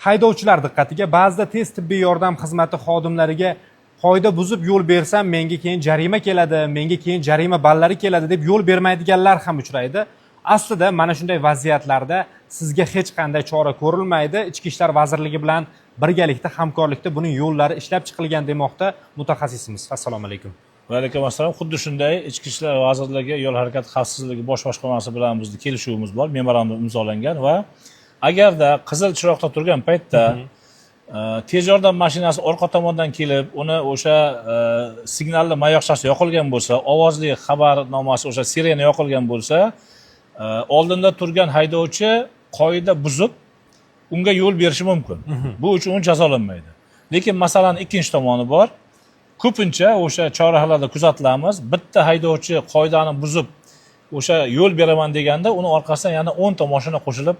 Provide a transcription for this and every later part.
Haydovchilar diqqatiga, ba'zida tez tibbiy yordam xizmati xodimlariga qoida buzib yo'l bersam, menga keyin jarima keladi, menga keyin jarima ballari keladi deb yo'l bermaydiganlar ham uchraydi. Aslida mana shunday vaziyatlarda sizga hech qanday chora ko'rilmaydi. Ichki ishlar vazirligi bilan birgalikda, hamkorlikda buning yo'llari ishlab chiqilgan, demoqda mutaxassisimiz. Assalomu alaykum. Va alaykum assalom. Xuddi shunday, Ichki ishlar vazirligi Yo'l harakati xavfsizligi bosh boshqarmasi bilan bizni kelishuvimiz bor, memorandum imzolangan va agarda qizil chiroqda turgan paytda tez yordam mashinasi orqa tomondan kelib, uni o'sha signalli mayoqchasi yoqilgan bo'lsa, ovozli xabarnomasi, o'sha sirena yoqilgan bo'lsa, oldinda turgan haydovchi qoida buzib unga yo'l berishi mumkin. Bu uchun u jazolanmaydi. Lekin masalani ikkinchi tomoni bor. Ko'pincha o'sha chorrahalarda kuzatilamiz, bitta haydovchi qoidani buzib o'sha yo'l beraman deganda, uni orqasidan yana 10 ta mashina qo'shilib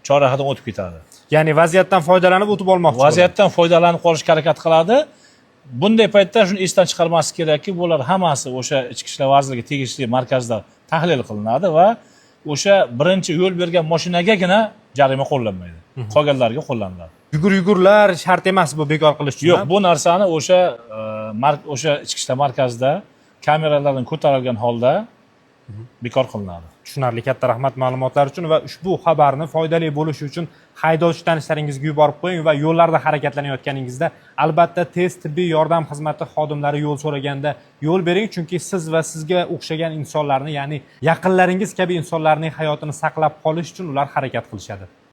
chorrahadan o'tib ketadi. Ya'ni vaziyatdan foydalanib o'tib olmoqchi bo'ladi. Vaziyatdan foydalanib qolishga harakat qiladi. Bunday paytda shuni esdan chiqarmaslik kerakki, bular hammasi o'sha Ichki ishlar vazirligi tegishli markazda tahlil qilinadi va o'sha birinchi yo'l bergan mashinagagina jarima qo'llanmaydi, qolganlarga qo'llaniladi. Yugur yugurlar shart emas bu bekor qilish uchun. Yo'q, bu narsani o'sha o'sha ichki ishlar markazida kameralardan ko'tarilgan holda bekor qilinadi. Tushunarli, katta rahmat ma'lumotlar uchun va ushbu xabarni foydali bo'lishi uchun haydovchi tanishlaringizga yuborib qo'ying va yo'llarda harakatlanayotganingizda albatta tez tibbiy yordam xizmati xodimlari yo'l so'raganda yo'l bering, chunki siz va sizga o'xshagan insonlarni, ya'ni yaqinlaringiz kabi insonlarning hayotini saqlab qolish uchun ular harakat qilishadi.